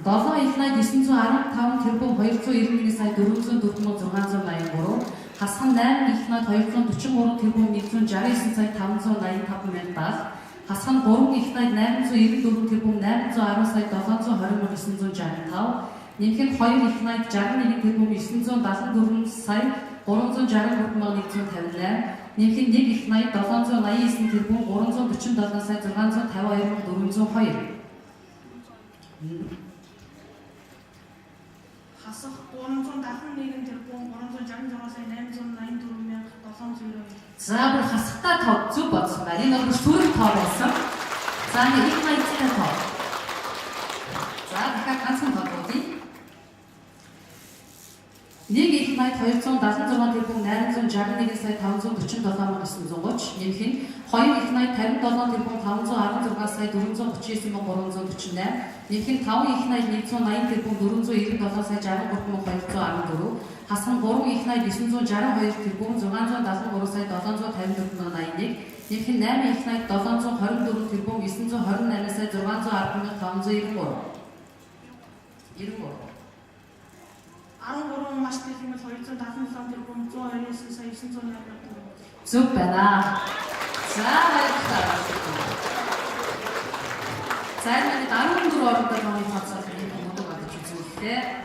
7 их 80 915 тэрбум 291 сая 404 683, хасах нь 8 их 80 243 тэрбум 169 сая 585 мянга 70, хасах нь 3 их 80 894 тэрбум 810 сая 720 965, нэмэх нь 2 их 80 61 тэрбум 974 сая 363 158, нэмэх нь 1 их 80 789 тэрбум 347 сая 652 402. Хасах 371 тэрбум 366 сая 884 мянга 792. За, бүр хасахтаа тоо зөв бодсон байна. Энэ бол бүр сөрөг тоо байсан. За, нэг их маягтай тоо. За, дахиад ганцхан тоо дуудъя. 1 их 80 276 тэрбум 861 сая 547 930, нэмэх нь 2 их 80 57 тэрбум 516 сая 439 348, нэмэх нь 5 их 80 180 тэрбум 497 сая 63 214, хасах нь 3 их 80 962 тэрбум 673 сая 754 81, нэмэх нь 8 их 80 724 тэрбум 928 сая 610 593. 93. 13 маш их юм бол 277 тэрбум 129 сая 908 мянга. Зөв байна. За, баярлалаа. За, энэ 14 орондоо тооны тооцоолол нэг мундаг бодож үзүүллээ.